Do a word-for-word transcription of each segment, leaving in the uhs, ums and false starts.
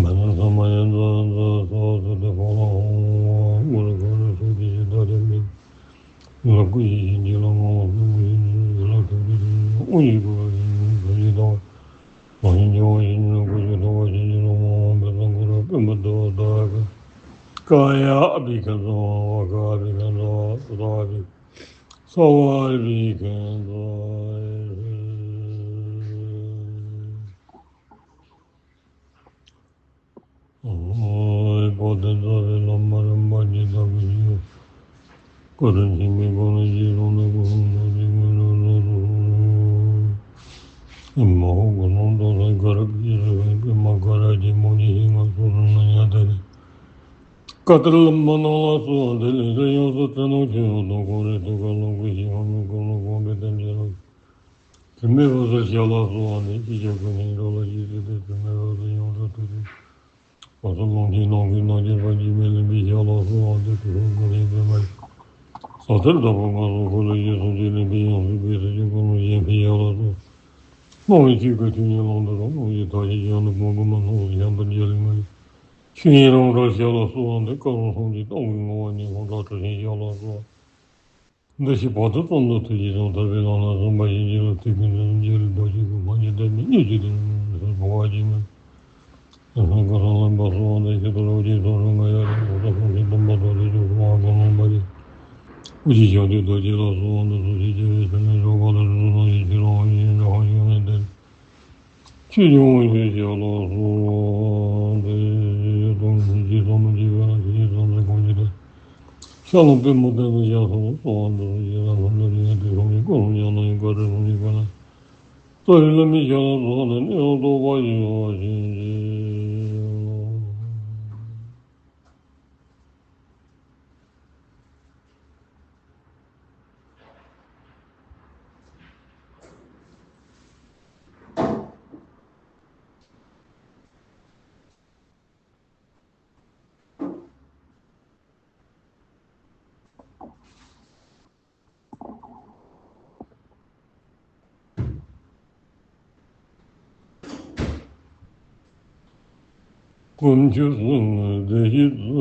མ་ན་ས་མ་ཡ་ཛ་ཛ་ས་སུ་ཏེ་ཁོ་ལ་ཧོ་ཧོ་ཧོ་ཀུ་རུ་ཀུ་རུ་སུ་ཏེ་ཤི་ད་ཏེ་མི། ལ་ཀུ་ཡི་ཤི་འདི་ལ་མ་ཧོ་སུ་ཀུ་ཤི་ནི་ལ་ཐུ་ཏེ་ཏེ་ཨུ་ཡི་ཀུ་རུ་ཤི་ནི་ཀུ་ཤི་ད་མ་ཤི་འདི་ཧོ་ཤི་ནི་ཀུ་ཤི་ད་ཧོ་ཤི་འདི་ལ་མ་ཧོ་པེ་ས་ཀུ་རུ་པེ་མ་ད་ད་ཀ་ཀ་ཡ་ཨ་བི་ཀ་ཛ་ཧོ་ཀ་བི་ཀ་ཛ་ཧོ་ད་བི། སྭ་བྷཱ་ཝི་ཀ་ཛ། ཨོ། བོ་དྷི་ཙོ་བི་ལོ་མ་རམ་པ་ཇི་ཏ་བི་ཇི་ཡོ། ཀུ་རུ་ཤི་མི་ཀུ་རུ་ཤི་རོ་ནི་ཀུ་རུ་ཤི་ཀུ་རུ་ཤི། ཨེ་མ་ཧོ་གོ་ནོ་དོ་ས་ག་ར་གི་ར་བའི་པེ་མ་ག་ར་གི་མོ་ནི་ཧི་ང་སོ་ར་ན་ཡ་ད་ནི། ཀ་ཏར་ལམ་མ་ནང་ལ་སོ་དེ་ལས་ས་ཡོངས་སུ་ཚེ་ནོ་ཆེ་ཡོ་དོ་གོ་རེ་དོ་ག་ལོ་གི་ཞི་ཧ་མི་གོ་ལོ་གོ་གི་ཏན་ཅེ་ལོ། དྲི་མེད་བ་ས་ཤ་ལ་སོ་བ་ནི་ཅི་བྱ་ཀུན་ནི་རོ་ལ་ཞི་ཟེར་ཏེ་དྲི་མེད་བ་ས་ཡོངས་སུ་ཐུགས་ཏེ། བ་སོ་ལོང་གི་ནང་གི་ནང་གི་བ་གི་མེ་ལེན་པའི་ཤ་ལ་སོ་བ་དེ་དྲི་མེད་ཀུན་ནི་པེ་མ་ཡི། ས་ཐེར་དག་པ་ང་སོ་ཁོ་ལ་ཡེ་སོ་ཅི་ལེན་པའི་ཡང་སུ་པེ་ས་ཅི་ཀུན་ལོ་ཡེ་ཕི་ཤ་ལ་སོ། སྣང་བའི་ཆོས་ཀྱི་ཆོས་ཉིད་ལམ་དུ་རང་སྣང་བའི་མཐའ་ཞིག་ཡང་ནི་མ་གུ་མ་སྣང་བའི་ཡང་དུ་འཇལ་ལེ་མ་ཡི། ཆོས་ཉིད་རང་གྲོལ་ཤ་ལ་སོ་བ་འདི་སྐབས་རང་སངས་རྒྱས་སྟོང་གི་ངོ་བོ་ཉིད་ལྷུན་གྲགས་དྲི་ཞིང་ཤ་ལ་སོ། འདི་ཞིག་བར་དུ་ཙམ་དུ་ཐུགས་རྗེས་བཟུང་ཐར་པའི་ལམ་ལ་སོགས་པ་ཡིན་གྱི་ལ་ཐུགས་ཀུན་ཏུ་འཇལ་ལུགས་བདག་ཅིག་གི་མ་ཉིད་ལྡན་མིན་སྙེད་ཅིག་ཏུ་སོགས་པ་བ་ཅིག་མིན། ཡང་སོགས་ཀུན་ལ་ལམ་པ་སོགས་པ་འདི་ཞིག་ཏུ་ལོག་ཅིག་སོགས་རུ་ང་ཡ་རང་གོ་ས་ཁོང་གི་སྟོན་པ་དོ་རེ་ཅོག་ཁོང་ཨ་ཀུན་ལོང་པ་ཅིག་ཨུ་ཅི་ཞབས་ཏོག་རྡོ་རྗེ་ལ་སོགས་པ་འདི་སོགས་ཞིག་ཅེས་པའི་ཚུལ་ནི་འཇོག་པ་ལ་རུ་ནང་ཡིན་ཕྱིར་འོང་ཡིན་འདྲ་བ་ཡོད་མིན་ཏེ། ཆོས་ཀྱི་དབང་ཕྱུག་ཞབས་ལ་སོགས་པ་འདི་ཡོད་དང་ཡིན་གྱི་ཚང་མ་གྱི་བས་ན་དེ་ཡི་ཚང་ཚེ་གོང་གྱི་དོན། ཤ་ལ་པེ་མོ་ལྟ་བུ་ཞབས་སོགས་སོགས་པ་འདི་ཡོད་ན་ལྷ་འདི་ཡོད་དེ་སོང་ནས་ཀུན་སློང་ཡང་ན་ཡང་ག་རེ་སོང་ནས་ག་ན། རྩ་བའི་བླ་མའི་ཞབས་ལ་སོགས་ནས་གནས་ལ་རྟོགས་པ་ཡིན་པ་བཞིན་གྱི། དཀོན་མཆོག་གསུམ་བདེ་གཤེགས་སུ་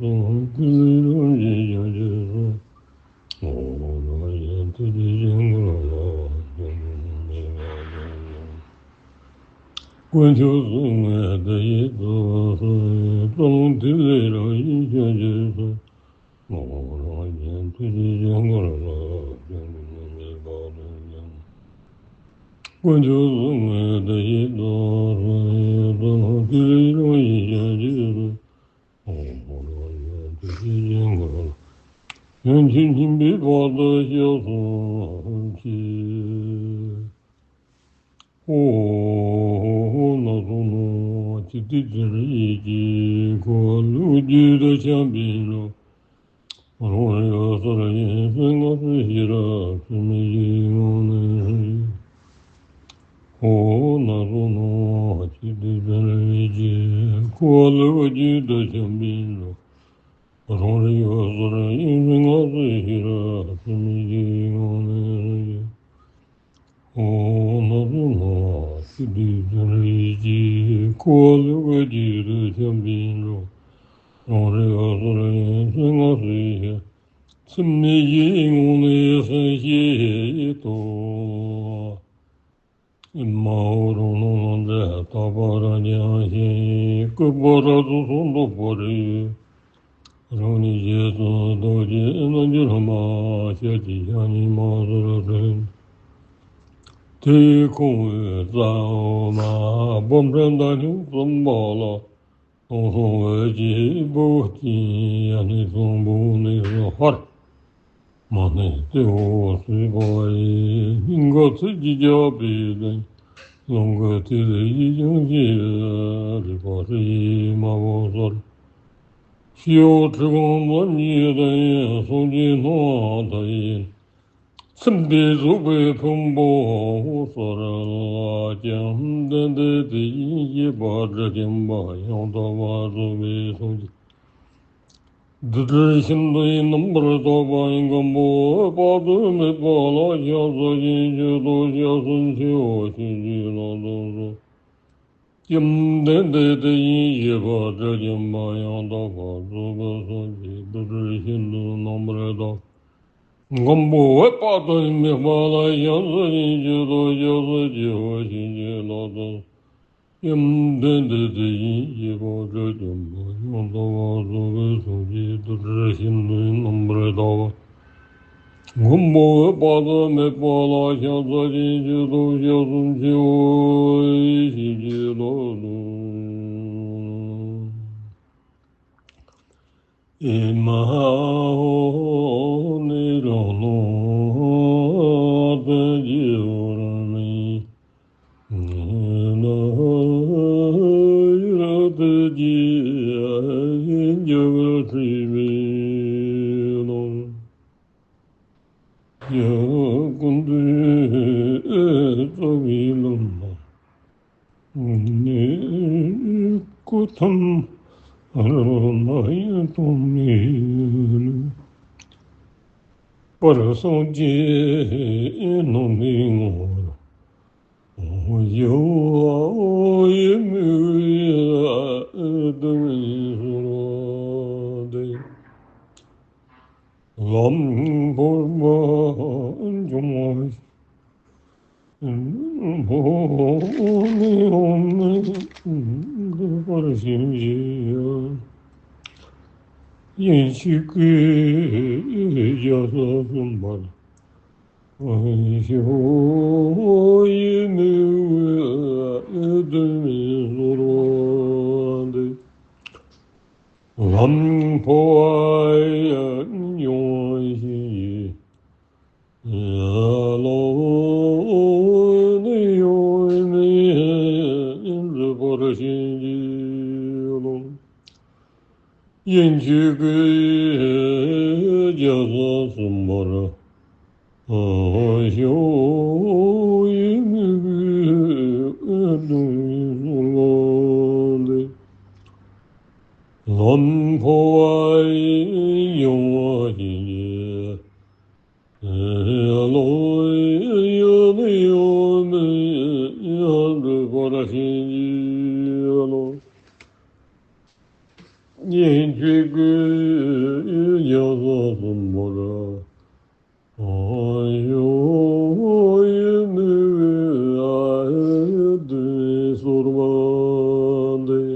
གསུངས་ཏེ་ལས་རང་བཞིན་བྱང་ཆུབ་སུ། འོ་ན་ཡང་དེ་དེ་བཞིན་ཀུན་ལ་སྐྱོན་མེད་པ་དང་། དཀོན་མཆོག་གསུམ་བདེ་གཤེགས་སུ་གསུངས་ཏེ་ལས་རང་བཞིན་བྱང་ཆུབ་སུ། ངོ་བོ་རང་བཞིན་ཐུགས་རྗེ་ཆེན་པོ་ལ་སྐྱོན་མེད་པ་དང་། དཀོན་མཆོག་གསུམ་བདེ་གཤེགས་སུ་གསུངས་ཏེ་ལས་རང་བཞིན་བྱང་ཆུབ་སུ། ངོ་བོ་རང་བཞིན་ཐུགས་རྗེ་ཆེན་པོ་ལ་ཡང་ཆོས་མཁྱེན་པའི་བར་དུ་གཤེགས་སུ་མཆི། ཨོ་ན་སོ་ནོ་ཅི་སྟེ་ཙི་རི་ཡི་ཀྱི་ཁོ་ལུགས་རྒྱུད་དུ་འཆམ་པའི་ལོ། རང་རིག་སོ་སོར་ཡིན་སེམས་ངོ་སོ་ཤེས་རབ་སེམས་མི་ཡི་ངང་ནས། ཨོ་ན་སོ་ནོ་ཅི་སྟེ་ཙི་རི་ཡི་ཀྱི་ཁོ་ལུགས་རྒྱུད་དུ་འཆམ་པའི་ལོ། རང་རིག་སོ་སོར་ཡིན་སེམས་ངོ་སོ་ཤེས་རབ་སེམས་མི་ཡི་ངང་ནས། ཨོ་ན་སོ་ནོ་ཅི་སྟེ་ཙི་རི་ཡི་ཀྱི་ཁོ་ལུགས་རྒྱུད་དུ་འཆམ་པའི་ལོ། རང་རིག་སོ་སོར་ཡིན་སེམས་ངོ་སོ་ཤེས་སེམས་མི་ཡི་ངང་ནས་སེམས་ཤེས་ཡི་ཏོ། ཨེ་མ་ཧོ་རང་སྣང་ལ་འདི་རྟག་པ་རང་རྐྱང་ཞིང་བཀོད་པ་རབ་ཏུ་སོང་འདོགས་པ་རེད། རང་ཉིད་རྗེས་སུ་བདག་གིས་རྣལ་འབྱོར་ལྷ་མ་ཤར་གྱི་ཞལ་ཉིད་མ་སོར་ཐོན། དེ་ཡི་ཁོང་བུའི་རྩ་བ་མ་སྦོམ་ཕྲ་མདའ་ཁྱོན་བཙུམ་པ་ལ། སྟོང་གསུམ་འོད་ཀྱི་སྤུ་གུ་སྐྱེས། ཡང་ནས་སྟོང་པོ་ནས་སུ་ཧར། མ་ནས་ལྟེ་འོག་སུས་པ་ཡི། སྙིང་ག་ཚིགས་ཀྱིས་བརྒྱབ་པའི་སྟེང་། རླུང་གི་ཐིག་ལེ་ཡིས་ཀྱང་སྐྱེས། རིག་པ་སྲིད་ཡིན་མ་བུ་སོར། ཤེའུ་ཁྲི་གང་ཙམ་ཡིན་ཏེ། སངས་རྒྱས་སྣང་བ་མཐའ་ཡས། སེམས་དཔའི་གཟུགས་པོའི་ཕུང་པོ་སོར་ལ་ཀྱང་ལྡན་ཏེ། དེ་བཞིན་གཤེགས་པ་དགྲ་བཅོམ་པ་ཡང་དག་པར་རྫོགས་པའི་སངས་རྒྱས། རྡུལ་བྲལ་ཤིན་ཏུ་ཡི་རྣམ་པར་དག་པ་ཡི། མགོན་པོ་འོད་དཔག་ཏུ་མེད་པ་ལ་ཕྱག་འཚལ་ཞིང་མཆོད་དོ། ཞལ་གསུམ་མཆེ་བ་ཕྱིན་ཅི་ལོག་ཏུ་སོགས། ཀྱང་ལྡན་ཏེ། དེ་བཞིན་གཤེགས་པ་དགྲ་བཅོམ་པ་ཡང་དག་པར་རྫོགས་པའི་སངས་རྒྱས། རྡུལ་བྲལ་ཤིན་ཏུ་རྣམ་པར་དག་མགོན་པོ་འོད་དཔག་ཏུ་མེད་པ་ལ་ཕྱག་འཚལ་ཞིང་མཆོད་དོ། ཞལ་གསུམ་མཆེ་བ་ཕྱིན་ཅི་ལོག་ཏུ་སོགས། ཀྱང་ལྡན་ཏེ། དེ་བཞིན་གཤེགས་པ་དགྲ་བཅོམ་པ་ཡང་དག་པར་རྫོགས་པའི་སངས་རྒྱས། རྡུལ་བྲལ་ཤིན་ཏུ་ཡི་རྣམ་པར་དག་པ། མགོན་པོ་འོད་དཔག་ཏུ་མེད་པ་ལ་ཕྱག་འཚལ་ཞིང་མཆོད་དོ། ཞལ་གསུམ་མཆེ་བ་ཕྱིན་ཅི་ལོག་ཏུ། ཨེ་མ་ཧོ་ནི་རོ་ནོ་ཏ་ཇི་ཨོ་ར་མི། ཀུན་འདུས་རྩ་བའི་བླ་མ། སྐུ་ཐམས་རལ་པ་ཡང་སྟོང་མེད་ལུས། པར་སངས་རྒྱས་རྣམས་ཀྱི་ངོ་བོར། ལམ་བོར་བ་འབྱུང་བ་ནི་འོ་མའི་འདུས་པར་བྱིན་གྱིས་བརླབ། ཡེ་ཤེས་ཀྱི་རྒྱ་མཚོ་གསུམ་པར། ཡེ་མི་འོད་ཟེར་མེ་ཡོར་བ་འདི། ལམ་འཕོ་བ་ཡང་ཡོང་བ་ཞིག་ཡིན། ལོ་ནི་ཡོད་མེད་འདུས་པར་བྱིན་གྱིས་རློབས། ཡེ་ཤེས་ཀྱི་རྒྱ་མཚོ་གསུམ་པར། ཡེ་མི་འོད་ཟེར་མེ་ཡོར་བ་འདི། ལམ་འཕོ་བ་ཡང་ཡོང་བ་ཞིག་ཡིན། ལོ་ཡང་ནི་ཡོད་མེད་འདུས་པར་བྱིན་གྱིས་རློབས། ཡེ་ཤེས་ཀྱི་རྒྱ་མཚོ་གསུམ་པར། ཡེ་མི་འོད་ཟེར་མེ་ཡོར་བ་འདི།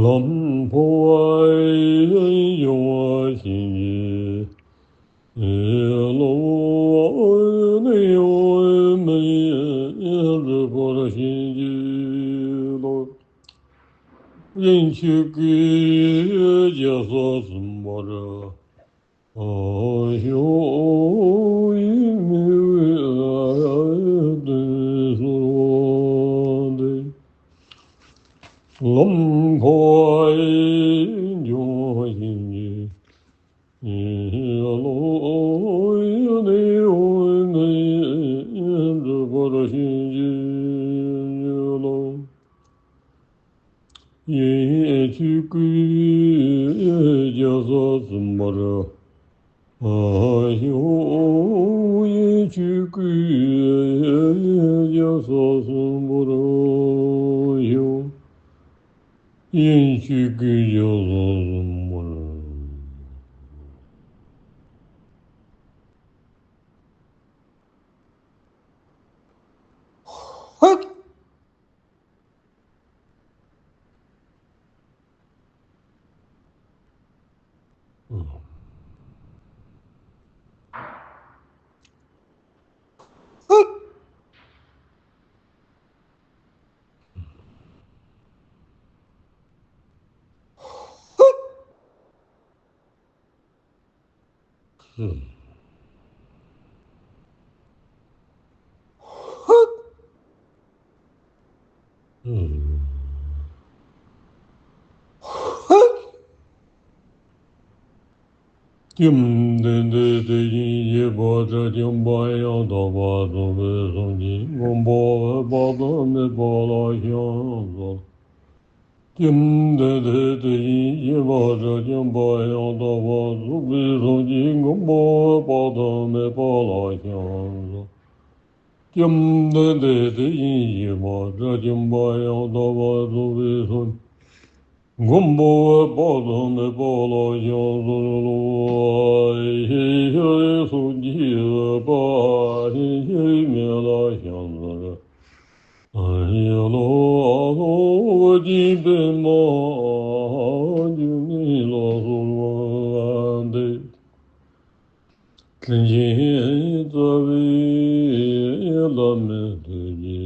ལམ་འཕོ་བ་ཡང་ཡོང་བ་ཞིག་ཡིན། ལོ་ནི་ཡོད་མེད་འདུས་པར་བྱིན་གྱིས་རློབས། ཡེ་ཤེས་ཀྱི་རྒྱ་མཚོ་གསུམ་པར། ཡེ་མི་འོད་ཟེར་མེ་ཡོར་བ་འདི། ལམ་འཕོ་བ་ཡང་ཡོང་བ་ཞིག་ཡིན། ལོ་ཡང་ནི་ཡོད་མེད་འདུས་པར་བྱིན་གྱིས་རློབས། ཡེ་ཤེས་ཀྱི་རྒྱ་མཚོ་གསུམ་པར། ཡེ་ཤེས་ཀྱི་རྒྱ་མཚོ་གསུམ་པར། ཡེ་ཤེས་ཀྱི་རྒྱ་མཚོ་གསུམ་པར། ཧུད། ཧུད། ཧུད། ཀྱེ་མ་དེ་འདྲའི་དེ་བཞིན་གཤེགས་པ་དགྲ་བཅོམ་པ་ཡང་དག་པར་རྫོགས་པའི་སངས་རྒྱས་མགོན་པོ་འོད་དཔག་ཏུ་མེད་པ་ལ་ཕྱག་འཚལ་ལོ། ཀྱེ་མ་དེ་འདྲའི་དེ་བཞིན་གཤེགས་པ་དགྲ་བཅོམ་པ་ཡང་དག་པར་རྫོགས་པའི་སངས་རྒྱས་མགོན་པོ་འོད་དཔག་ཏུ་མེད་པ་ལ་ཕྱག་འཚལ་ལོ། ཀྱེ་མ་དེ་འདྲའི་དེ་བཞིན་གཤེགས་པ་དགྲ་བཅོམ་པ་ཡང་དག་པར་རྫོགས་པའི་སངས་རྒྱས་མགོན་པོ་འོད་དཔག་ཏུ་མེད་པ་ལ་ཕྱག་འཚལ་ལོ། ཡེ་ཤེས་ཀྱི་སངས་རྒྱས་འོད་དཔག་ཡེ་ཤེས་མེ་ལ་ཕྱག་འཚལ་ལོ། ཡེ་ཤེས་ཀྱི་པདྨ་འཇིགས་མེད་ལ་གསོལ་བ་འདེབས། མཁན་ཆེན་རྩ་བའི་བླ་མའི་ཐུགས་ཀྱི་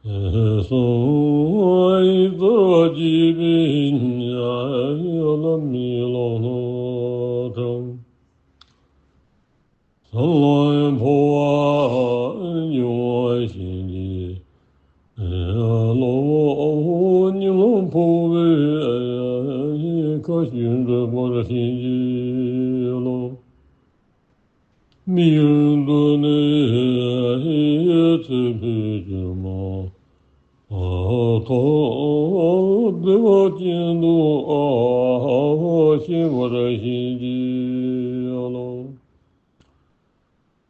གསུང་རྩ་བ་རྒྱས་པའི་ཉམས་ལེན་ལ་སློབ་གྲྭ། ལམ་འཕོ་བ་འབྱུང་བ་ཞིག་གིས། ལོ་ཉི་ལམ་འཕོ་བའི་ཁ་ཞུ་འདོད་པར་བྱིན་གྱིས་རློབས། མི་ཡུལ་དུ་ནི་ཚེ་འཕོས་གྱུར་མ། ཐོབ་བདེ་བ་ཅན་དུ་སྐྱེ་བར་བྱིན་གྱིས་རློབས།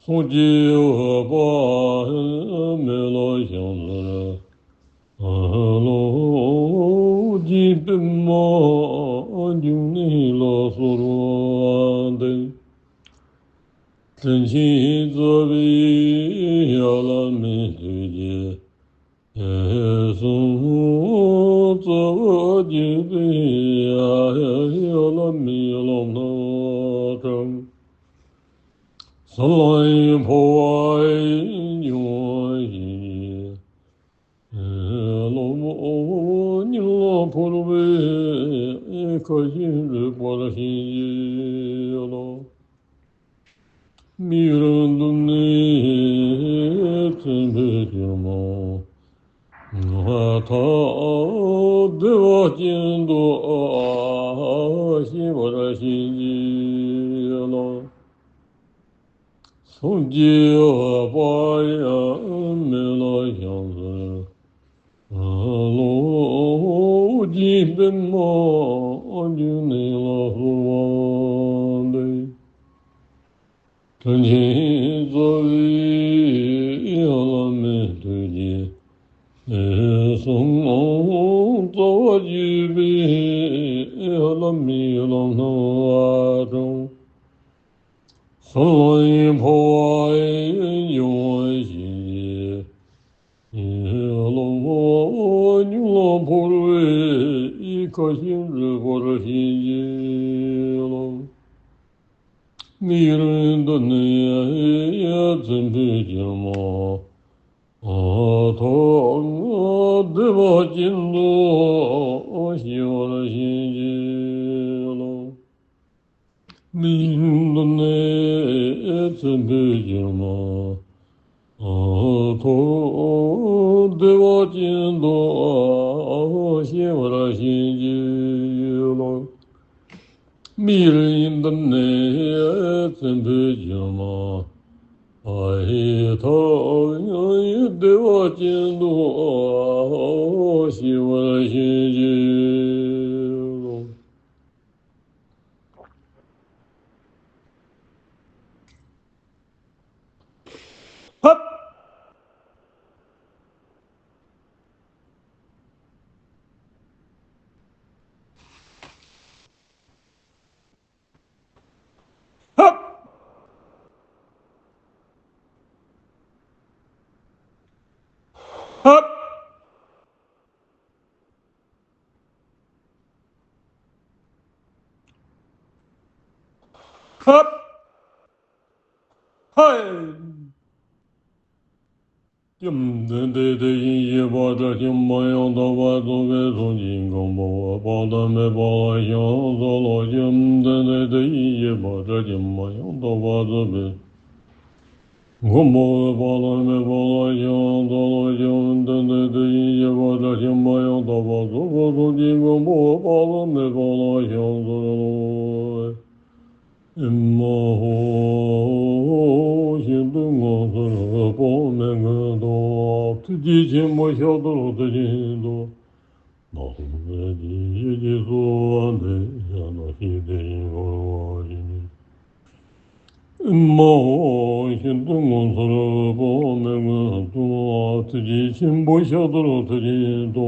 སངས་རྒྱས་པདྨས་ལ་ཕྱག་འཚལ་ལོ། རྗེ་པདྨ་འབྱུང་གནས་ལ་གསོལ་བ་འདེབས། དྲིན་ཆེན་རྩ་བའི་བླ་མའི་ཐུགས་རྗེས། གསུང་རྩ་བ་བརྒྱུད་པའི་བླ་མའི་བླ་ན་དྲངས། གསོན་ལ་འཕོ་བ་འབྱུང་བ་ཞིག་སློབ་མ་ཉིད་ལ་ཕུལ་བའི་ཁ་ཞིག་འགྲུབ་པར་བྱིན་གྱིས་རློབས། མི་ཡུལ་དུ་ནི་ཚེ་འཕོས་གྱུར་མ། ཐོབ་བདེ་བ་ཅན་དུ་སྐྱེ་བར་བྱིན་གྱིས་རློབས། སངས་རྒྱས་པདྨ་ལ་ཕྱག་འཚལ་ལོ། རྗེ་པདྨ་འབྱུང་གནས་ལ་གསོལ་བ་འདེབས། དྲིན་ཆེན་རྩ་བའི་བླ་མའི་ཐུགས་རྗེས། གསུང་རྩ་བ་བརྒྱུད་པའི་བླ་མའི་བླ་ན་དྲངས། གསོན་ལ་འཕོ་བ་འབྱུང་བ་ཞིག་སློབ་མ་ཉིད་ལ་ཕུལ་བའི་ཁ་ཞིག་འགྲུབ་པར་བྱིན་གྱིས་རློབས། མི་ཡུལ་དུ་ནི་ཚེ་འཕོས་གྱུར་མ། ཐོབ་བདེ་བ་ཅན་དུ་སྐྱེ་བར་བྱིན་གྱིས་རློབས། མི་ཡུལ་དུ་ནི་ཚེ་འཕོས་གྱུར་མ། ཐོབ་བདེ་བ་ཅན་དུ་སྐྱེ་བར་བྱིན་གྱིས་རློབས། མི་ཡུལ་དུ་ནི་ཚེ་འཕོས་གྱུར་མ། ཐོབ་བདེ་བ་ཅན་དུ་སྐྱེ་བར་བྱིན་གྱིས་རློབས། ཧབ། ཧབ། ཧབ། ཧབ། ཧའི། བཅོམ་ལྡན་འདས་དེ་བཞིན་གཤེགས་པ་དགྲ་བཅོམ་པ་ཡང་དག་པར་རྫོགས་པའི་སངས་རྒྱས་མགོན་པོ་འོད་དཔག་མེད་པ་ལ་ཕྱག་འཚལ་ལོ། བཅོམ་ལྡན་འདས་དེ་བཞིན་གཤེགས་པ་དགྲ་བཅོམ་པ་ཡང་དག་པར་རྫོགས་པའི་མགོན་པོ་འོད་དཔག་མེད་པ་ལ་ཕྱག་འཚལ་ལོ། བཅོམ་ལྡན་འདས་དེ་བཞིན་གཤེགས་པ་དགྲ་བཅོམ་པ་ཡང་དག་པར་རྫོགས་པའི་སངས་རྒྱས་མགོན་པོ་འོད་དཔག་མེད་པ་ལ་ཕྱག་འཚལ་ལོ། ཨེ་མ་ཧོ། ཤིན་ཏུ་ངོ་མཚར་དཔག་མེད་ཀུན་ཏུ་ཐུགས་རྗེ་ཆེན་པོ་ཤཱཀྱ་ཐུབ་པ་དེ་བཞིན་དུ། བདག་སོགས་སྲས་ཀྱི་ཡིད་ཀྱི་གསོལ་བ་འདེབས། ཡང་དག་ཞིང་དེ་བཞིན་འཁོར་བར་བྱིན་གྱིས། ཨེ་མ་ཧོ། ཤིན་ཏུ་ངོ་མཚར་དཔག་མེད་ཀུན་ཏུ་ཐུགས་རྗེ་ཆེན་པོ་ཤཱཀྱ་ཐུབ་པ་དེ་བཞིན་དུ།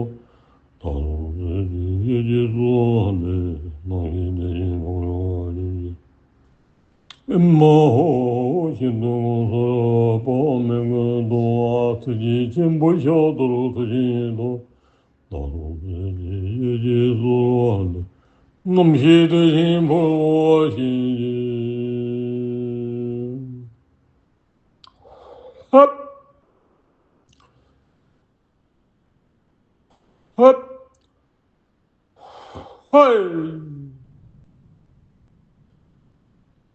བདག་སོགས་སྲས་ཀྱི་ཡིད་ཀྱི་གསོལ་བ་འདེབས། ཡང་དག་ཞིང་དེ་བཞིན་འཁོར་བར་བྱིན་གྱིས། ཨེ་མ་ཧོ། ཤིན་ཏུ་ངོ་མཚར་དཔག་མེད་ཀུན་ཏུ་ཐུགས་རྗེ་ཆེན་པོ་ཤཱཀྱ་ཐུབ་པ་དེ་བཞིན་དུ། བདག་སོགས་སྲས་ཀྱི་ཡིད་ཀྱི་གསོལ་བ་འདེབས། རྣམ་ཤེས་དེ་བཞིན་འཁོར་བར་བྱིན་གྱིས། ཧབ། ཧབ། ཧའི།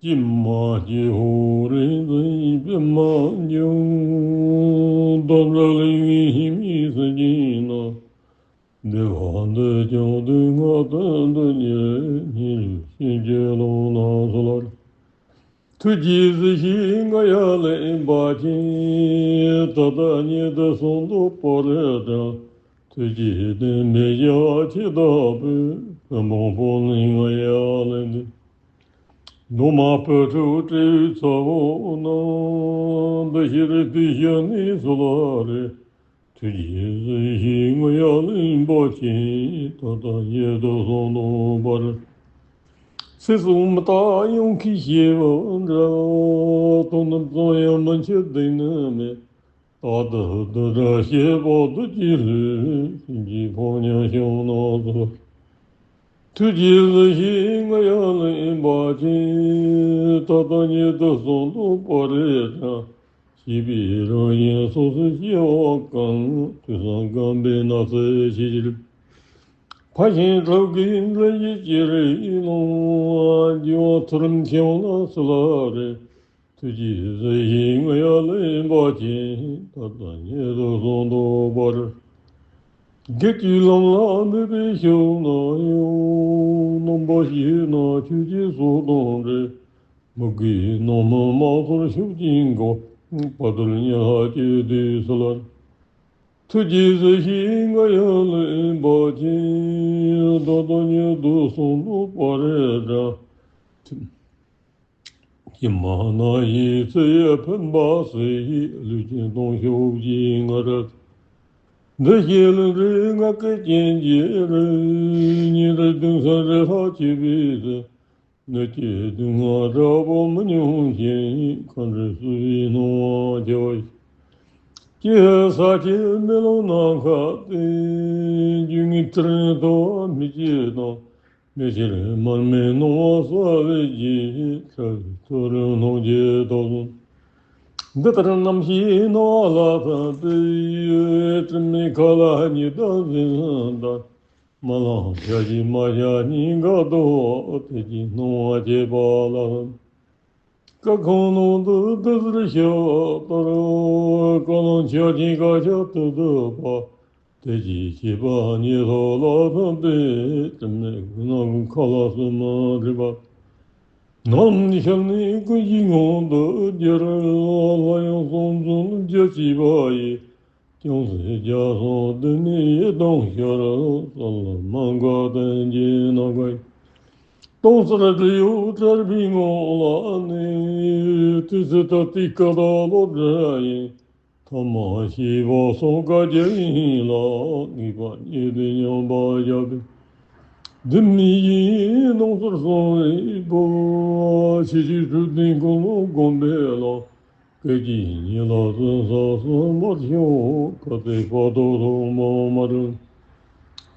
ཀྱེ་མ་ཀྱེ་ཧོ། རིག་འཛིན་པདྨ་འབྱུང་། རྡོ་རྗེ་གླིང་པའི་མི་ས་ཀྱི་ནང་། བདེ་བ་འདོད་ཀྱང་སྡུག་བསྔལ་དོན་དུ་གཉེར། ཉེ་རིང་ཤེས་བྱའི་ལམ་སྣ་ཚོགས་ལ། ཐུགས་རྗེས་གཟིགས་ཤིག་ང་ཡར་ལེན་པ་ཅིན། ད་ལྟ་ཉིད་དུ་གསུང་དུ་བོར་རེ་དྲན། ཐུགས་རྗེས་དེ་མི་བྱ་ཁྱེད་བདག་པོས། བོན་སྤངས་ཕོ་ལྷན་ང་ཡར་ལེན་ཏེ། མདོ་སྨད་བོད་ཕྲུག་སྤྲེའུ་ཚ་བོ་རྣམས། འདི་ཕྱིར་དུས་ཤར་ནས་སུ་ལ་རེ། ཐུགས་རྗེས་གཟིགས་ཤིག་ང་ཡར་ལེན་པ་ཅིན། ད་ལྟ་ཉིད་དུ་གསུང་དུ་བོར། ཚེ་སྲོག་མི་རྟག་གཡང་ཁའི་བྱེད་པ་འདྲ། དོན་དམ་ཙམ་ཡང་མི་འཆད་གདེང་ནི་མེད། རྟག་ཏུ་བདུད་དང་བཅས་པ་བདུད་ཀྱི་ལུས། གཤིན་རྗེའི་ཕོ་ཉ་ཤིང་ནགས་སུ། ཐུགས་རྗེས་གཟིགས་ཤིག་ང་ཡར་ལེན་པ་ཅིན། ད་ལྟ་ཉིད་དུ་གསུང་དུ་བོར་རེ་དྲན། བྱིས་པའི་རང་བཞིན་སོ་སོའི་སྐྱེ་བ་གང་། དུས་གསུམ་རྐང་པའི་ན་ཚ་ཞི་ཕྱིར། ཕ་ཆེན་ཁྲོ་གིས་འཛིན་བྱེད་ཅི་རིགས་སྣང་། རྒྱུ་བ་མཐོ་རིམ་ཆེ་བ་ལ་སུ་ལ་རེ། ཐུགས་རྗེས་གཟིགས་ཤིག་ང་ཡར་ལེན་པ་ཅིན། ད་ལྟ་ཉིད་དུ་གསུང་དུ་བོར། བགེགས་ཀྱི་ལམ་ལ་མོས་པའི་ཕྱོགས་ན་ཡང་། རྣམ་པར་ཤེས་ན་ཆོས་ཀྱི་སྲོག་དང་འདྲེས། མི་དགེའི་རྣམ་སྨིན་མ་ཚོར་ཕྱོགས་ཀྱི་འགོག་བར་དོར་ཉེ་ལྷ་བཅས་འདུས་སུ་ལེན། ཐུགས་རྗེས་གཟིགས་ཤིག་ང་ཡར་ལེན་པ་ཅིན། ད་ལྟ་ཉིད་དུ་གསུང་དུ་བོར་རེ་དྲན། ཀྱེ་མ་ན་ཡི་ཚེ་ཡི་འཕེན་པ་སྲིད། ལུས་ཅན་སྡང་ཕྱོགས་ཀྱི་ང་རྒྱལ། འདི་ཞེས་ལན་རེ་ང་སྐད་ཅན་གྱི་རེ། ཉིན་རེ་གདུང་སེམས་རེ་ལྷག་བྱེད་པའི་ཚེ། ནད་ཀྱི་སྡུག་བསྔལ་དྲག་པོ་མི་མྱོང་ཞིང་། མཁའ་འགྲོ་སུ་ཡིས་སྣང་བ་བྱ་བ་ཞིག་ཀྱེ་ས་ཆེན་མེ་ལོང་ནམ་མཁའ་སྟེང་། རྒྱུ་ངན་ཚུལ་ཁྲིམས་མཐོ་བ་མི་བྱེད་དང་། མི་ཕྱིར་མར་མེ་སྣང་བ་གསལ་བའི་རྗེས། ཕྲ་བའི་མཐོ་རིས་སྣང་བྱེད་དོ། འདི་ལྟར་རྣམ་ཤེས་སྣང་བ་ལ་ཕན་པའི། དྲི་མེད་མཁའ་ལ་ཉི་ཟླ་འཛིན་ཟིན་ལྟར། རྨི་ལམ་ཞལ་གྱིས་མ་བཞག་སྙིང་ག་ལྟོ། དེ་ཅིག་སྣང་བ་བྱེད་པ་ལ་ཕན། སྐར་ཁུང་ནང་དུ་བདུད་རྩིར་ཤར་ལྟར། རྐང་ལམ་ཆ་ཆེན་དཀར་ཆག་ཏུ་བསྡུས་པ། དེ་ཅིག་བྱེད་པ་ཉིད་ལྷ་ལ་ཕན་པའི། དྲི་མེད་སྣང་ཁ་ལ་སུ་མི་འགྲིག་པ། ནམ་ཞལ་ནས་ཀུན་གྱི་ངང་དུ་གྱུར། ལྷ་ཡང་གསུམ་འཛིན་རྒྱ་ཆེ་བ་ཡི། ཅུང་ཟད་རྒྱ་སོང་དེ་ནས་ཡི་དམ་ཤར། ས་ལ་མ་འགགས་བསྟན་གྱི་ནམ་མཁའ་ཡི། སྟོང་གསལ་སྒྲིབ་གཡོགས་བྲལ་བའི་ངང་ལ་གནས། དེ་ཚེ་ད་ལྟའི་སྐད་དང་སློབ་གྲྭ་ཡིན། ཐ་མལ་ཤེས་པ་སངས་རྒྱས་ཡིན་ལ། ངེས་པ་ཉིད་དུ་མཉམ་པར་བཞག་པས། འདི་མི་ཡིན་སྣང་ཚུལ་གསང་བའི་བུ། ཕྱི་ཕྱིར་འཁྲུལ་ལྡན་ཀུན་སློང་བསྒོམ་པས་ལ། སྐད་ཅིག་ཉིད་ལ་བཙན་ས་གསུམ་པར་ཤོག་ཁ་ཚིག་བར་དོ་ཐོག་མ་མ་དྲན།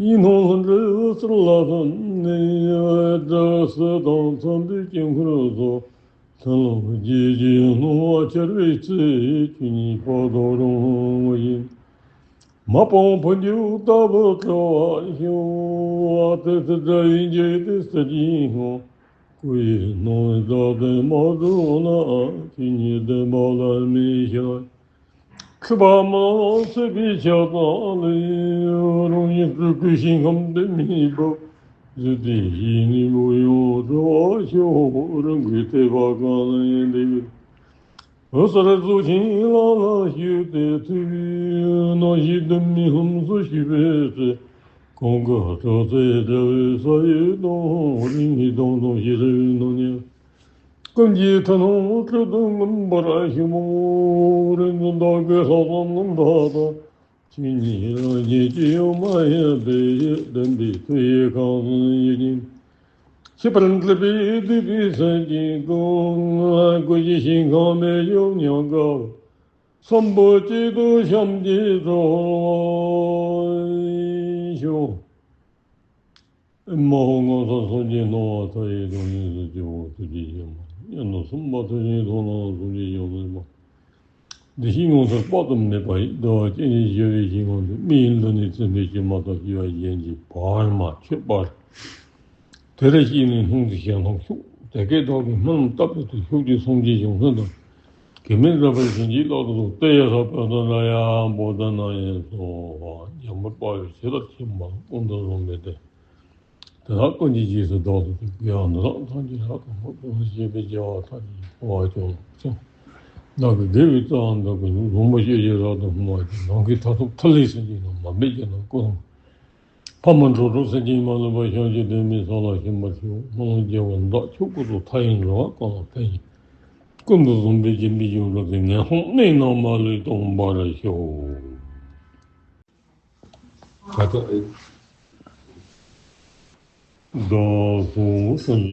ཡིད་སྣང་ལྷུན་གྲུབ་གསལ་ལ་བསམ་ནས། སྒྲ་སྲིད་དང་མཚམས་པའི་དཀྱིལ་འཁོར་སོགས། མཐུན་ལམ་རྒྱས་བྱེད་སྣང་བ་འཆར་བའི་ཚེ། ཆོས་ཉིད་བར་དོ་རང་ངོ་ཡིན། མ་སྤངས་འཕོ་འགྱུར་ལྟ་བུ་སྤྲོ་བ་ཤོག་དེ་ཚེ་དགྲ་ཡི་འཇིགས་དེ་སྲིད་ཀྱི་ངང་། སྐུ་ཡི་སྣང་བའི་བདག་དོན་མ་གྲུབ་ན། ཆོས་ཉིད་བདེན་པ་ལ་མི་ཤར། འཁྲུལ་པ་མ་ལངས་སྲིད་པའི་ཆགས་སྡང་ལས། རང་ཉིད་སྤྲུལ་སྐུའི་ཞིང་ཁམས་འདི་མི་འབབ། གཟུགས་དེ་ཡིས་ནི་བུ་ཡང་གྲོལ་བར་ཤོག་རང་གི་ཐེག་པ་གང་ལ་ཡིན་འདི་ཡོད། འོད་གསལ་གཟུགས་ཅན་ལམ་ལ་བཞུད་དེ་ཐུགས། རྣམ་ཤེས་གདོད་མའི་ལྷུམས་སུ་ཞུགས་པའི་ཚེ། གང་གི་སྤྲོས་ཚེ་འདྲ་བའི་ས་ཡི་དང་། རིང་ནས་དང་དང་ཞེས་རེ་བའི་སྣང་བརྙན། ཀུན་གྱི་མཐུ་རྣམས་སྤྲོས་བྲལ་མངོན་པར་ཞུགས། རིག་འཛིན་བདག་གི་ལྷག་བསམ་རྣམ་དག་དང་། ཆོས་ཉིད་རང་བཞིན་ཅི་ཡང་མ་ཡིན་པའི། བདེན་པའི་མཐུ་ཡིས་གང་ཟག་ཡིད་ཀྱིས། ཤེས་པར་འདྲིས་པའི་སྡིག་པའི་སེམས་ཀྱིས་ཀུན། ཀུན་གཞི་ཞིང་ཁམས་མི་འབྱུང་ཉམས་དགའ་བ། སམ་བྷོ་ཊ་ཏུ་ཤཱནྟི་ཏུ་ཤོག་མ་འོངས་ངོ་མཚར་སངས་རྒྱས་སྣང་བ་མཐའ་ཡས་དང་། ཡོངས་སུ་སྤྱོད་པ་ཐུགས་རྗེ་ཆེན་པོ་མཉམ་དུ་གསུམ་པ་ཐུགས་རྗེའི་ཐོག་ལ་ཐུགས་རྗེ་ཡོངས་སུ་མ། བདེ་གཤེགས་ངོ་མཚར་དཔག་ཏུ་མེད་པ་ཡི། བདེ་བ་ཅན་ནི་ཞི་བའི་ཞིང་ཁམས་དུ། མི་ཡི་མདུན་ནས་ཚེ་འདི་ཕྱི་མ་དང་། སྐྱེ་བ་གཞན་གྱིས་བར་མ་ཆོད་པར། དེར་སྐྱེས་ནས་སྣང་སྲིད་ཞལ་མཐོང་ཤོག་དེ་སྐད་བདག་གིས་སྨོན་ལམ་བཏབ་པའི་ཚེ། ཕྱོགས་བཅུའི་སངས་རྒྱས་བྱང་སེམས་དང་། གེགས་མེད་རབ་འཕེལ་བྱིན་གྱིས་བརླབ་ཏུ་གསོལ། ཏདྱ་ཐཱ། བོ་དྷ་ནཱ་ཡ་བོ་དྷ་ནཱ་ཡེ་སྭཱ་ཧཱ། འཇམ་དཔལ་དཔའ་བོས་ཇི་ལྟར་མཁྱེན་པ་དང་། ཀུན་ཏུ་བཟང་པོའི་དེ་དེ་དག་ཀུན་གྱི་རྗེས་སུ་བདག་ཏུ་སྩོལ། དགེ་བ་འདི་དག་ཐམས་ཅད་རབ་ཏུ་བསྔོ། ཀུན་ལ་སྤྱད་པའི་བྱ་བ་ཐམས་ཅད་ བ་ཅོ་ཅོ། བདག་གི་དགེ་བའི་རྩ་བ་འདི་ཀུན། ལུང་པ་ཤེས་བྱའི་རབ་ཏུ་བསྔོ་བ་ཅན། ནམ་མཁའི་མཐའ་སྟོངས་ཐིག་ལེ་སེམས་ཅན་རྣམས། མ་སྨད་རྒྱལ་རྣམས་སྐུ་གསུང་ཐུགས། འཕགས་མ་ཁྲོ་ཐུང་སེང་གེ་མ་ལུས་པ། ཞབས་ཀྱུ་རྡུལ་མའི་ས་ལ་ཞེན་པར་བྱའོ། སྨོན་ལམ་རྒྱལ་བ་བདག་ཆོས་སྐུ་ཚོགས། མཐའ་ཡས་འགྲོ་བ་ཀུན་ལ་ཕན་ཕྱིར། ཀུན་ཏུ་བཟང་པོའི་བྱིན་པས་ཡུན་རིང་གི། ངན་སོང་གནས་རྣམས་མ་ལུས་སྟོངས་པར་ཤོག། ད་ལྟ་བདག་གསུམ་སངས་